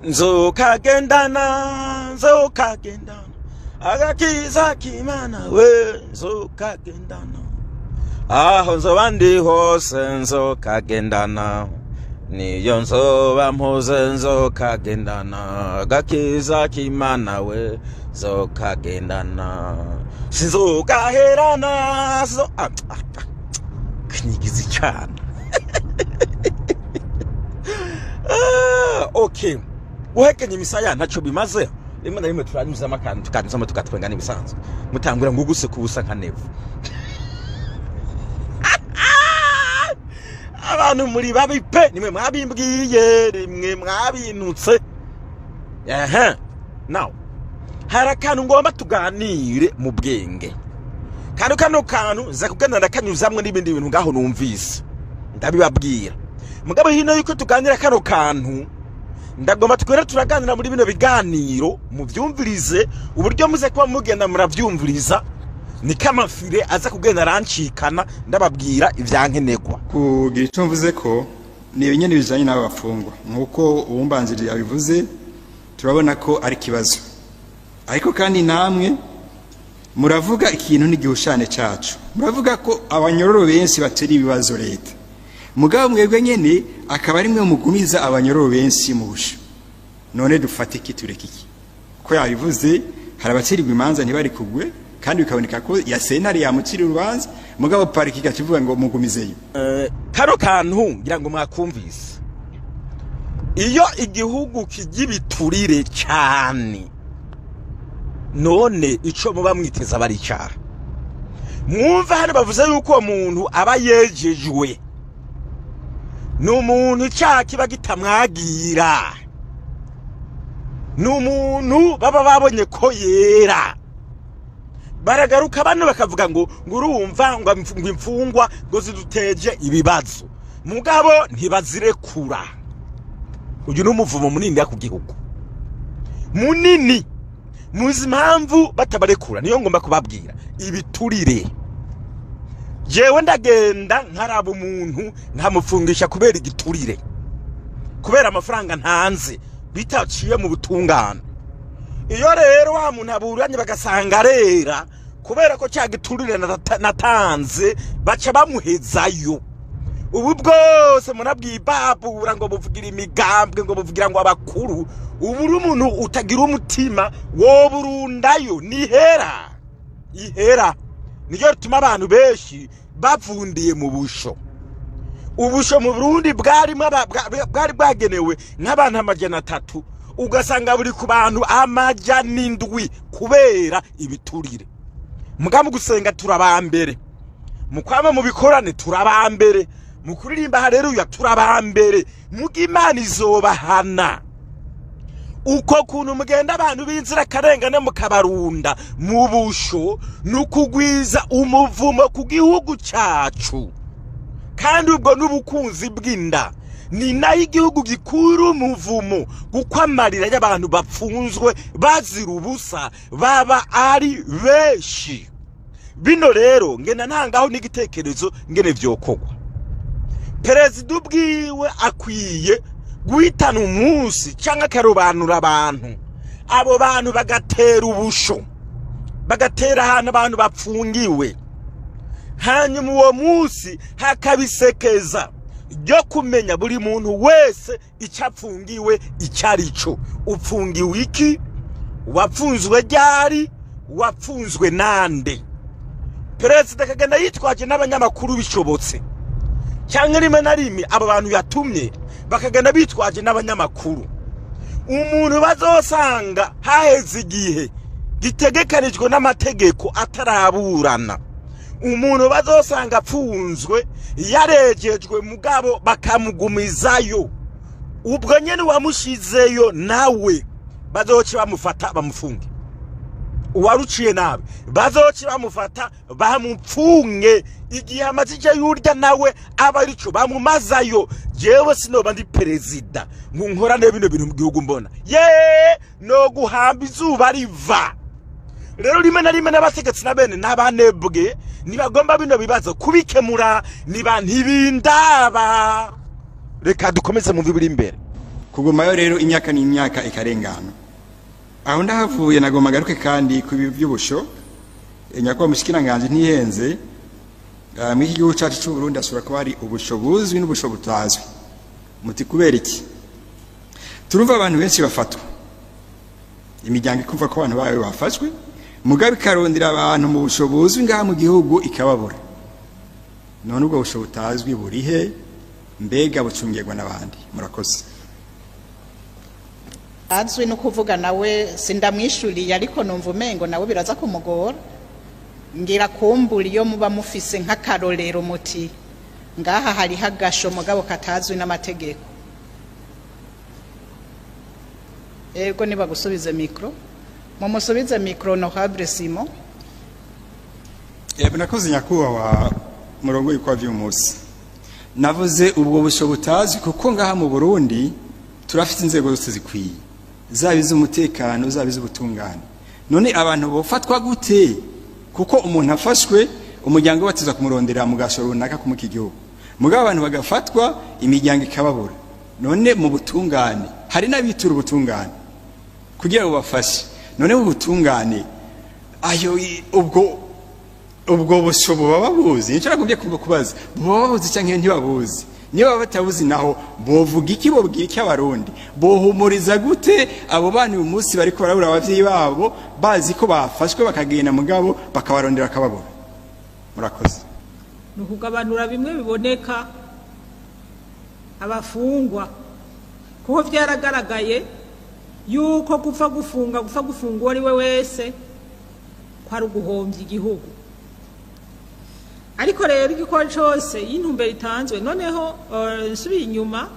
Nzokagendana, nzokagendana agakiza k'Imana we, nzokagendana aho nzoba ndi hose, nzokagendana niyo nzoba mpuze, nzokagendana agakiza k'Imana we, nzokagendana sinzogaherana so ah, ah, ah. Kinyigiza icana. Ah, okay, guhekenya imisaya ntacyo bimaze. Rimwe na rimwe turanyuzamo akantu, tukanyuzamo tukatwenga n'ibisanzwe. Mutangura ngo uguse kubusa nka nevu. Abantu muri babi pe, nimwe mwabimbwiye, rimwe mwabinutse. Ehe, now hari akantu ngomba tuganire mu bwenge. Kandi kano kantu nza kugenda ndakanyuzamwe n'ibindi bintu ngaho numvise ndabibabwira. Mugabo hino yuko tuganira kano kantu, ndagomba twere turaganira muri bino biganiro, mubyumvirize uburyo muze kuba mugenda murabyumviriza, niko amafire aza kugenda arancikana ndababwira ibyankenerwa. Kugira icyo mvuze ko ni ibinyene bijanye n'aba bafungwa, nk'uko uwumbanziriye yabivuze, turabona ko ari ikibazo. Ariko kandi namwe muravuga ikintu n'igihushane cacu, muravuga ko abanyororo benshi batera ibibazo leta, mugabo mwebwe nyene akaba ari mwe mugumiza abanyororo benshi mu busho. None dufate iki, tureke iki? Ko yabivuze, hari abacirirwa imanza ntibari kugwe, kandi bikaboneka ko ya sentare yamucira urubanza, mugabo pariki igaca ngo mugumizeyo. Kano kantu ngira ngo mwakumvise. Iyo igihugu kijya ibiturire cyane, none ico muba mwiteza baricara mwumva hano bavuze yuko uwo muntu aba yejejwe, ni umuntu icyaha kiba kitamwagira, ni umuntu baba babonye ko yera. Baragaruka bano bakavuga ngo urumva ngo imfungwa ngo ziduteje ibibazo, mugabo ntibazirekura. Uyu ni umuvumo munini ku gihugu, munini. Muzi impamvu batabarekura? Niyo ngomba kubabwira. Ibiturire. Jewe ndagenda nkaraba umuntu nkamufungisha kubera igiturire, kubera amafaranga ntanze bitaciye mu butungane. Iyo rero wa muntu aburanye bagasanga arera, kubera ko cya giturire natanze, baca bamuhezayo. Ubu bwose murabwibabura ngo buvugira imigambwe, ngo buvugira ngo abakuru. Ubu uri umuntu utagira umutima woburundayo. Nihera ihera niyo rituma abantu benshi bavundiye mu busho. Ubusho mu Burundi bwari bwagenewe nk'abantu 300, ugasanga buri ku bantu 700 kubera ibiturire. Muga mu gusenga turabambere, mu kwama mu bikorane turabambere, mu kuririmba haleluya turabambere. Muga Imana izobahana uko kuntu mugenda abantu b'inzirakarengane mukabarunda mu busho. Ni ukugwiza umuvumo ku gihugu cyacu, kandi ubwo n'ubukunzi bw'inda. Ni nayo igihugu gikura umuvumo, kuko amarira y'abantu bapfunzwe bazira ubusa baba ari benshi. Bino rero ngenda ntangaho n'igitekerezo ngene vyokorwa. Perezida ubwiwe akwiye guhitana umunsi cyangwa akarobanura abantu, abo bantu bagatera ubusho, bagatera ahantu abantu bapfungiwe, hanyuma uwo munsi hakabisekeza ryo kumenya buri muntu wese icyo apfungiwe icyo ari cyo. Upfungiwe iki? Wapfunzwe ryari? Wapfunzwe nande? Perezida akagenda yitwaje n'abanyamakuru bishobotse, cyangwa rimwe na rimwe abo bantu yatumye bakagenda bitwaje n'abanyamakuru. Umuntu bazosanga haheze igihe gitegekanijwe n'amategeko ataraburana, umuntu bazosanga apfunzwe yarejejwe mugabo bakamugumizayo, ubwo nyene wamushizeyo nawe bazoce bamufata bamufunge. Uwaruciye nabi bazoce bamufata bamupfunge. Igihe amaze icyo yurya nawe aba arico bamumazayo. Jewe sinoba ndi perezida ngo nkorane bino bintu mu gihugu mbona ye no guhamba izuba riva. Rero rimwe na rimwe n'abategetsi na bene n'abanebwe ntibagomba bino bibazo kubikemura, niba ntibindaba. Reka dukomeze mu biri imbere. Kugumayo rero imyaka n'imyaka ikarengana. Aho ndahavuye, nagomba ngaruke kandi ku by'ubusho. Nyakubahwa mushikiranganji, ntihenze, muri iki gihugu cyacu cy'u Burundi hashobora kuba hari ubusho buzwi n'ubusho butazwi. Muti kubera iki? Turumva abantu benshi bafatwa, imiryango ikumva ko abantu bayo bafashwe, mugabe ikarondera abantu mu busho buzwi ngaha mu gihugu ikababura. None ubwo busho butazwi burihe? Mbega bucungirwa n'abandi? Murakoze. Azwi no kuvuga nawe sindamwishuriye, ariko numva umengo nawe biraza kumugora. Ngira kumbura iyo muba mufise nk'akarorero, muti ngaha hariho agasho mugabo katazwi n'amategeko. Ego, nibagusubize micro, mumusubize micro, honorable Simon. Yego, nakoze, nyakubahwa murongo w'ibikwa vy'uyu munsi. Navuze ubwo busho butazwi kuko ngaha mu Burundi turafite inzego zose zikwiye, zaba iz'umutekano, zaba iz'ubutungane. None abantu bofatwa gute? Kuko umuntu afashwe, umuryango batiza kumurondera mu gasho runaka kumuka igihugu, mugabo abantu bagafatwa, imiryango ikababura. None mu butungane hari n'abitura ubutungane kugira ngo bafashe. None mu butungane ayo ubwo busho buba babuzi? Nico nagombye kubaza: buba babuzi canke ntibabuzi? Niba baba batabuzi naho, bovuga iki? Bobwira iki Abarundi? Bohumuriza gute abo bana uyu munsi bariko barabura abavyeyi babo, bazi ko bafashwe, bakagenda mugabo bakabarondera bakababura? Murakoze. Ni ukugabanura bimwe biboneka abafungwa, kuko byaragaragaye yuko gupfa gufunga, gupfa gufunga uwo ari we wese, ko ari uguhombya igihugu. Ariko rero igikorwa cyose iyo intumbero itanzwe, noneho nsubiye inyuma,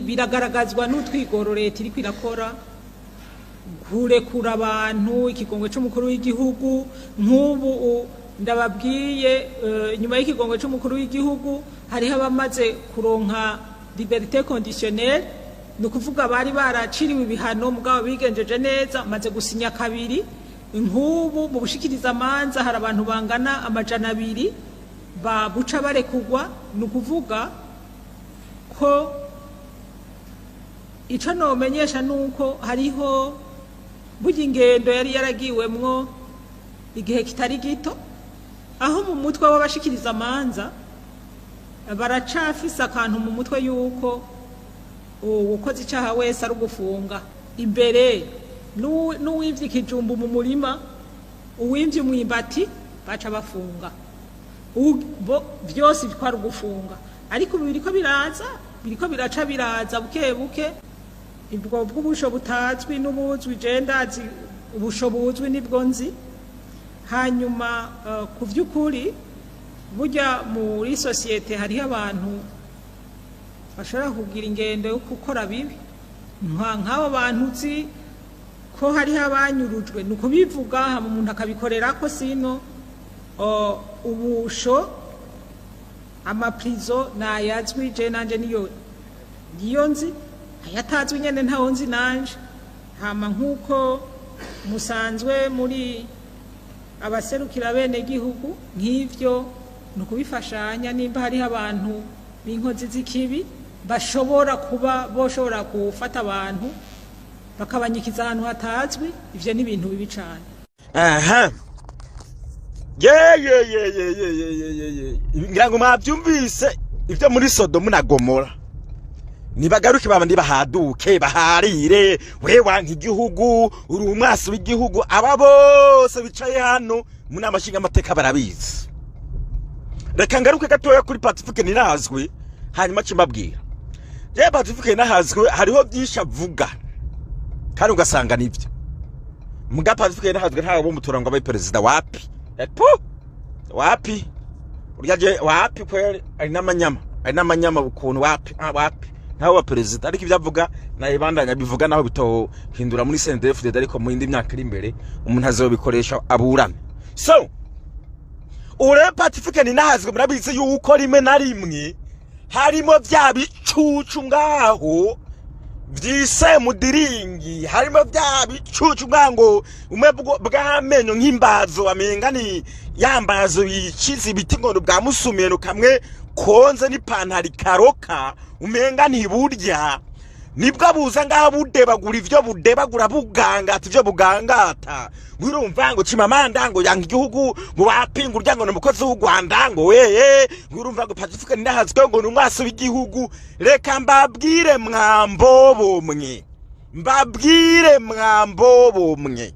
biragaragazwa n'utwigoro leta iriko irakora kurekura abantu, ikigongwe c'umukuru w'igihugu. Nk'ubu ndababwiye, inyuma y'ikigongwe c'umukuru w'igihugu hariho abamaze kuronka liberté conditionnelle, ni ukuvuga bari baraciriwe ibihano mugabo bigenjeje neza, maze gusinya kabiri. Nk'ubu mu bushikirizamanza hari abantu bangana 200 babuca barekugwa. Ni ukuvuga ko ico nomenyesha nuko hariho burya ingendo yari yaragiwemwo igihe kitari gito, aho mu mutwe w'abashikiriza amanza baracafise akantu mu mutwe yuko uwukoze icaha wese ari ugufunga. Imbere n'uwimvye ikijumbu mu murima, uwimvye umwimbati, baca bafunga. Vyose ko ari ugufunga. Ariko ubu biriko biraza, biriko biraca biraza buke buke. Ubwo bw'ubusho butazwi n'ubuzwi, je ndazi ubusho buzwi nibwo nzi. Hanyuma ku vy'ukuri burya muri sosiyete hariho abantu bashobora kugira ingendo yo gukora bibi. Nk'abo bantu uzi ko hariho abanyurujwe, ni ukubivuga, hama umuntu akabikorera ko. Sino ubusho, amaprizo nayazwi, je nanje niyo nzi. Ayatazwi nyene ntawo nzi nanje. Hama nk'uko musanzwe muri abaserukira bene gihugu, nk'ivyo ni ukubifashanya. Nimba hariho abantu b'inkozi z'ikibi bashobora kuba boshobora gufata abantu bakabanyikiza ahantu hatazwi, ivyo ni ibintu bibi cane. Aha, ye ye ye ye ye ye ye ye ye, ngira ngo mwabyumvise ibyo muri Sodomu na Gomora. Nibagaruke babandi bahaduke, baharire: we wanka igihugu, uri umwasi w'igihugu. Aba bose bicaye hano mu nama nshingamateka barabizi. Reka ngaruke gatoya kuri Pacifique Nininahazwe, hanyuma cimbabwira. Je Pacifique Nininahazwe hariho byinshi avuga kandi ugasanga nibyo. Muga Pacifique Nininahazwe ntawe bomutora ngo abe perezida. Wapi, epo wapi, urya je wapi kweli, ari n'amanyama, ari n'amanyama ukuntu. Wapi, wapi, ntawe wa perezida. Ariko ibyo avuga nayibandanya bivuga, naho bitohindura muri CNDD-FDD, ariko mu yindi myaka iri imbere umuntu azobikoresha aburane. So ure Pacifique Nininahazwe murabizi yuko rimwe na rimwe harimo bya bicucu ngaho vyise mudiringi, harimo bya bicucu ngaho umwe bw'amenyo nk'imbazo, amenga ni yambazo yikiza ibiti ngo bwa musumeno kamwe konze n'ipantaro ikaroka, umenga ntiburya. Nibwo buza ngaho budebagura ivyo budebagura, bugangata ivyo bugangata. Ngurumva ngo Chimamanda ngo yanga igihugu, ngo wapinga urya, ngo ni umukozi w'u Rwanda, ngo weye. Ngurumva ngo Pacifique Nininahazwe ngo ni umwasi w'igihugu. Reka mbabwire mwambobo mwe, mbabwire mwambobo mwe,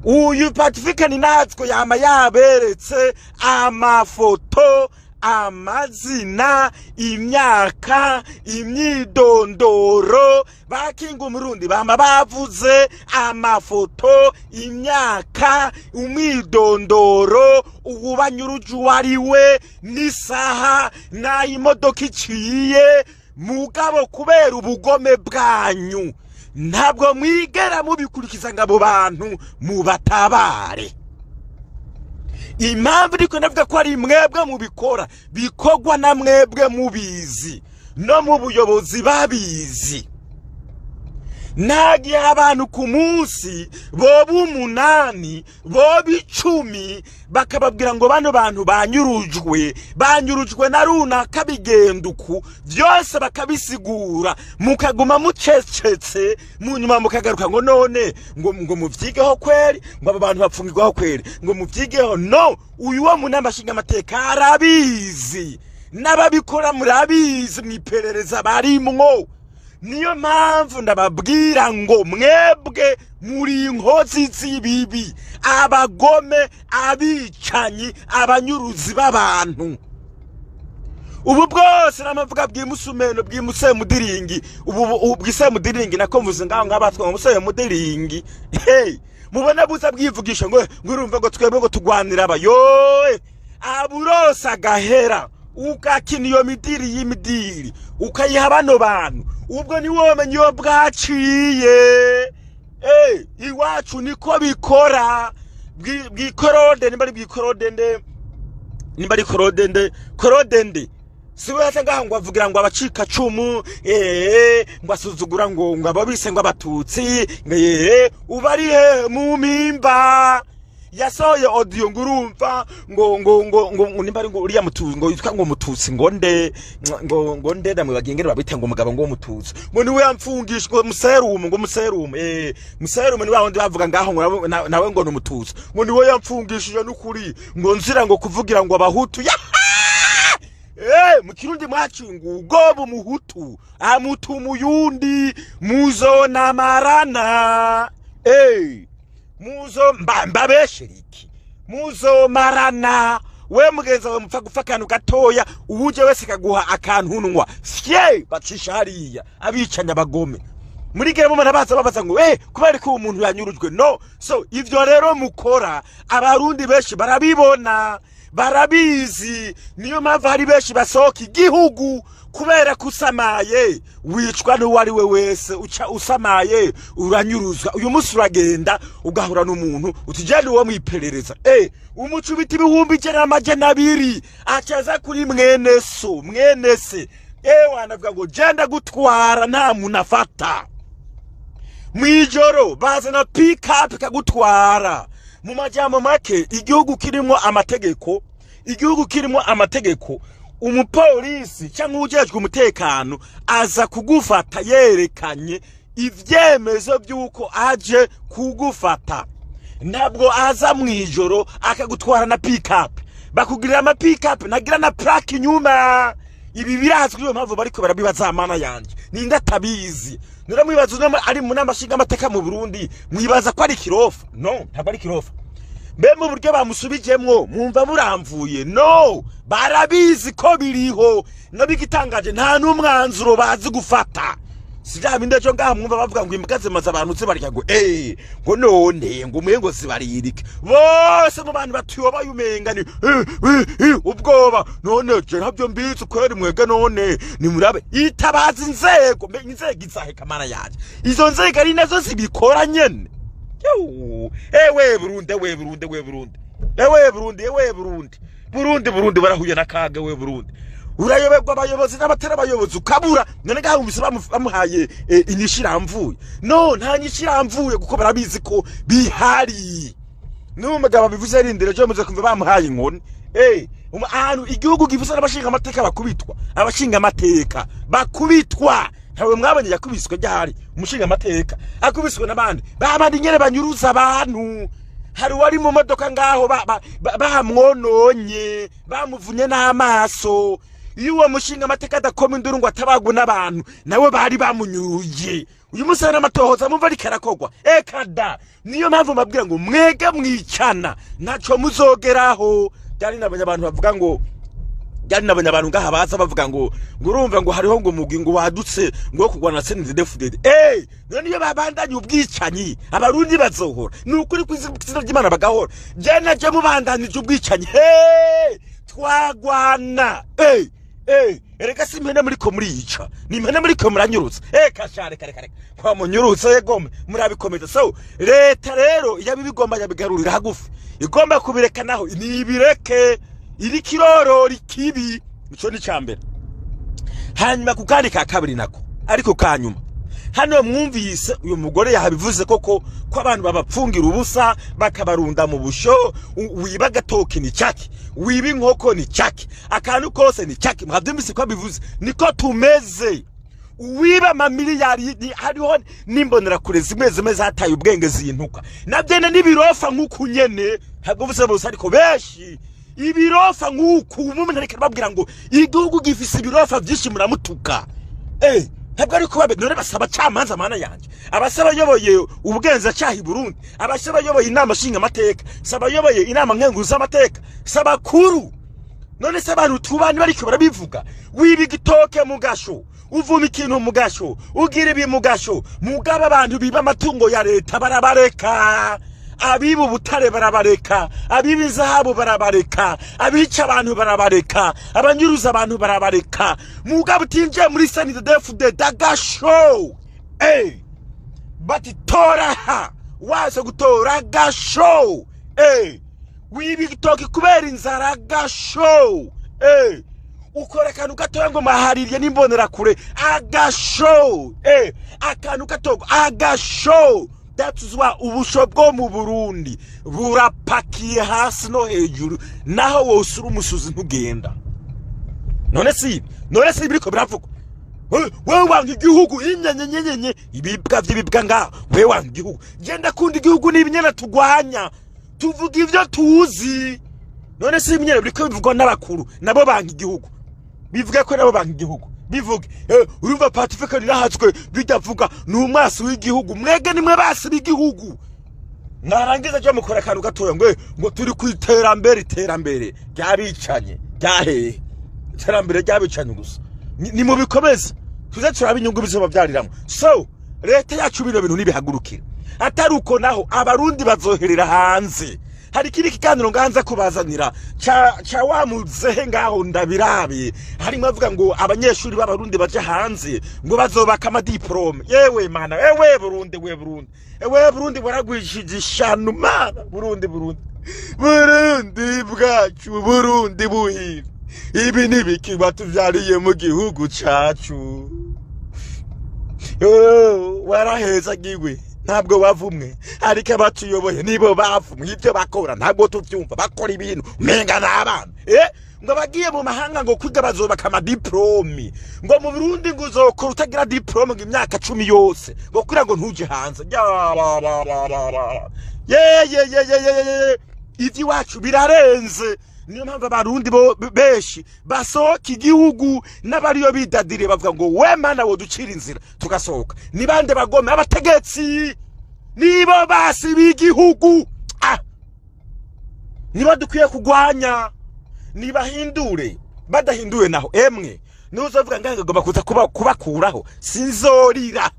uyu Pacifique Nininahazwe yama yaberetse amafoto, amazina, imyaka, imyidondoro. Bakinga Umurundi bama bavuze amafoto, imyaka, umwidondoro, uwubanyuruje uwo ari we, n'isaha n'ay'imodoka iciye. Mugabo kubera ubugome bwanyu ntabwo mwigera mubikurikiza ngo abo bantu mubatabare. Impamvu ariko ndavuga ko ari mwebwe mubikora, bikorwa na mwebwe mubizi, no mu buyobozi babizi. Nta gihe abantu ku munsi boba 8, boba 10, bakababwira ngo bano bantu banyurujwe, banyurujwe na runaka, bigenda uku, byose bakabisigura, mukaguma mucecetse. Mu nyuma mukagaruka ngo none ngo muvyigeho kweri, ngo abo bantu bapfungirwaho kweri, ngo muvyigeho. No uyu wo mu nama nshingamateka arabizi, n'ababikora murabizi, mw'iperereza barimwo. Niyo mpamvu ndababwira ngo mwebwe muri inkozi z'ibibi, abagome, abicanyi, abanyuruzi b'abantu. Ubu bwose n'amavuga bw'imusumeno bw'imusemudiringi, ubu bw'isemudiringi nako mvuze ngaho ngabatwa ngo musemudiringi. Hey, mubona buza bwivugisha ngo urumva ngo twebwe ngo tugwanira abayoe aburose agahera, ukakina iyo midiri y'imidiri ukayiha bano bantu, ubwo ntiwomenya iyo bwaciye. Iwacu niko bikora. Bwikorode nimba ari bwikorode nde, nimba ari korode nde, korode nde, si we yaca ngaho ngo avugira ngo abacikacumu, ngo asuzugura ngo ababise ngo abatutsi, ngo uba ari he mu mpimba. Yasohoye audio ngo urumva ngo nimba ari ngo uriya mututsi ngo yitwa ngo mututsi ngo nde, ngo nde, ndamwibagiye ngere babita ngo umugabo ngo mututsi, ngo niwe yamfungisha, ngo muserumu, ngo muserumu, muserumu ni wa wundi bavuga ngaho ngo nawe ngo ni umututsi, ngo niwe yamfungishije n'ukuri, ngo nzira ngo kuvugira ngo abahutu ya mu Kirundi mwacu ngo ugoba umuhutu amutuma uyundi muzonamarana. Muzo mbabeshere iki? Muzomarana. We mugenzi wawe mupfa gupfa akantu gatoya, uwuje wese kaguha akantunwa fye bacisha hariya. Abicanya, abagome, muri gere mubona baza babaza ngo kubera ko uwo muntu yanyurujwe. No so ivyo rero mukora, abarundi benshi barabibona, barabizi. Niyo mpamvu hari benshi basohoka igihugu, kubera ko usamaye wicwa n'uwo ari we wese. Uca usamaye uranyuruzwa. Uyu munsi uragenda ugahura n'umuntu uti genda uwo mwiperereza, umucubita 200,000, acaza kuri mwene so, mwene se, wanavuga ngo genda gutwara, nta muntu afata. Mwijoro bazana pick-up ikagutwara. Mu majambo make, igihugu kirimo amategeko, igihugu kirimo amategeko, umupolisi cyangwa ujejwe umutekano aza kugufata yerekanye ivyemezo by'uko aje kugufata. Ntabwo aza mwijoro akagutwara na pick-up. Bakugirira ama pick-up nagira na plaque inyuma. Ibi birazwi, niyo mpamvu bariko barabibaza. Mana yanje, ninde atabizi? None mwibaza uno ari mu nama nshingamateka mu Burundi, mwibaza ko ari kirofa? No, ntabwo ari kirofa. Mbe mu buryo bamusubijemwo mwumva buramvuye? No barabizi ko biriho. No bigitangaje, nta n'umwanzuro bazi gufata. Si bya bindi ejo ngaha mwumva bavuga ngo imbwa zimaze abantu zibarya, ngo ngo none ngo umwe ngo zibaririke bose mu bantu batuyobaye, umenga ni ubwoba. None je ntabyo mbizi kweri mwebwe. None nimurabe itabaza inzego. Mbe inzego izahe? Kamana yaje, izo nzego ari nazo zibikora nyene. Yoo, ewe Burundi, ewe Burundi, ewe Burundi, ewe Burundi, ewe Burundi, Burundi, Burundi barahuye n'akaga. We Burundi, urayoberwa abayobozi n'abatari abayobozi ukabura. None ngaho wumvise bamuhaye inyishu iramvuye? No nta nyishu iramvuye, kuko barabizi ko bihari. N'uwo mugabo bivuze, rindira ejo muze kumva bamuhaye inkoni. Ahantu igihugu gifise n'abashinga amateka bakubitwa, abashinga amateka bakubitwa, Ntawe mwabonye yakubiswe ryari umushinga amateka akubiswe n'abandi babandi nyene banyuruza abantu. Hari uwari mu modoka ngaho bamwononye bamuvunye n'amaso. Iyo uwo mushinga amateka adakoma induru ngo atabagwe n'abantu, nawe bari bamunyuruye. Uyu munsi hari amatohoza mumva ariko arakogwa. Eka da, niyo mpamvu mbabwira ngo mwege mwicana ntaco muzogeraho. Byari nabonye abantu bavuga ngo, byari nabonye abantu ngaha baza bavuga ngo urumva ngo hariho ngo umugwi ngo wadutse ngo wo kurwana na CNDD-FDD. None iyo babandanye ubwicanyi abarundi bazohora? Ni ukuri kw'izina ry'Imana bagahora. Je naje mubandanije ubwicanyi, hey, twagwana. Erega si impene muriko muriyica, ni impene muriko muranyurutsa. Kasha, reka reka reka kwa munyurutsa yegome murabikomeza. So leta rero iyo bigomba yabigarurira hagufi, igomba kubireka naho nibireke, iri kirorora ikibi. Ico ni cambere. Hanyuma ku kandi ka kabiri nako ariko kanyuma, hano mwumvise uyu mugore yabivuze koko ko abantu babapfungira ubusa bakabarunda mu busho. Wiba agatoki ni cyaki, wiba inkoko ni cyaki, akantu kose ni cyaki. Mwabyumvise ko abivuze, niko tumeze. Wiba amamiliyari hariho n'imbonerakure zimwe zimwe zataye ubwenge zintuka nabyene n'ibirofa nk'uku nyene. Ntabwo bose bose ariko benshi ibirofa nk'uku. Umuntu ariko arababwira ngo igihugu gifise ibirofa byinshi, muramutuka. Ntabwo ari kuba none basaba camanza mana yanje, abasaba abayoboye ubugenzacyaha i Burundi, abasaba abayoboye inama nshinga amateka, saba abayoboye inama nkenguza amateka, saba kuru. None se abantu tubani bariko barabivuga? Wiba igitoke mu gasho, uvuma ikintu mu gasho, ugira ibi mu gasho, mugaba abantu biba amatungo ya leta barabareka, abiba ubutare barabareka, abiba inzahabu barabareka, abica abantu barabareka, abanyuruza abantu barabareka, mugabo utinjiye muri CNDD-FDD agasho, bati tora ha waje gutora agasho. Wiba igitoki kubera inzara agasho. Ukora akantu gatoya ngo mahaririye n'imbonerakure agasho. Akantu gato agasho. That's why ubusho bwo mu Burundi burapakiye hasi no hejuru, naho wosura umusuzi ntugenda. None si biriko biravugwa? Wewe wanga igihugu inyenyenyenyenye ibibwa vy'ibibwa ngaho. Wewe wanga igihugu, genda kunda igihugu n'ibinyana tugwanya, tuvuga ivyo tuzi. None si ibinyana biriko bivugwa n'abakuru nabo banga igihugu? Bivuga ko nabo banga igihugu, bivuge. Urumva Pacifique rirahatswe bidavuga ni umwasi w'igihugu. Mwege nimwe basi b'igihugu. Mwarangiza cyo mukora akantu gatoya ngo turi ku iterambere. Iterambere ryabicanye ryahehe? Iterambere ryabicanye gusa. Ni mubikomeze, tuze turaba inyungu bizobavyariramwo. So leta yacu bino bintu nibihagurukira, atari uko naho abarundi bazoherera hanze. Hari ikindi kiganiro nganza kubazanira ca wa muzehe ngaho ndabirabe, harimo avuga ngo abanyeshuri b'abarundi baje hanze ngo bazobaka amadiplome. Yewe mana, ewe Burundi, we Burundi, ewe Burundi, waragwishije ishanu mana. Burundi, Burundi, Burundi bwacu, Burundi buhira, ibi nibiki batuvyariye mu gihugu cacu? Oh, warahezagiwe, ntabwo wavumwe, ariko abatuyoboye nibo bavumwe. Ibyo bakora ntabwo tuvyumva, bakora ibintu umenga n'abana. Ngo abagiye mu mahanga ngo kwiga bazobaka amadiplome, ngo mu Burundi ngo uzokora utagira diplome ngo imyaka 10 yose ngo kugira ngo ntuje hanze. Ya, la, la, la, la, la. Ye ye ye ye ye ye, iby'iwacu birarenze. Niyo mpamvu abarundi bo benshi basohoka igihugu, n'abariyo bidadiriye bavuga ngo we mana woducira inzira tugasohoka. Ni bande bagome? Abategetsi nibo basi b'igihugu. Nibo dukwiye kugwanya, nibahindure. Badahinduye naho emwe nuzovuga ngange ngomba kuza kubakuraho, sinzorira,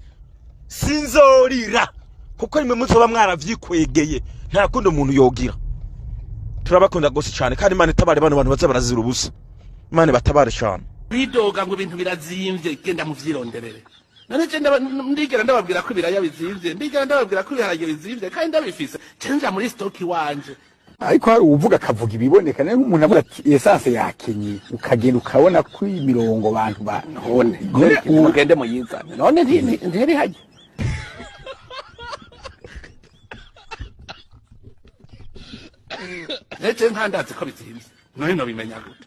sinzorira, kuko nimwe muzoba mwaravyikwegeye. Nta kundi umuntu yogira. Turabakunda gose cyane, kandi Imana itabare bano bantu baza barazira ubusa. Imana batabare cyane. Bidoga ngo ibintu birazimvye, genda muvyironderere. None je ndigera ndababwira ko ibiraya bizimvye, ndigera ndababwira ko ibiharage bizimvye kandi ndabifise? Je nja muri stock wanje. Ariko hari uwuvuga akavuga ibiboneka. Nayo nk'umuntu avuga ati essence yakenye, ukagenda ukabona ko imirongo abantu ba None mugende muyizane. None ntiri hajya. Neje nkandazi ko bizimvye, none nobimenya gute?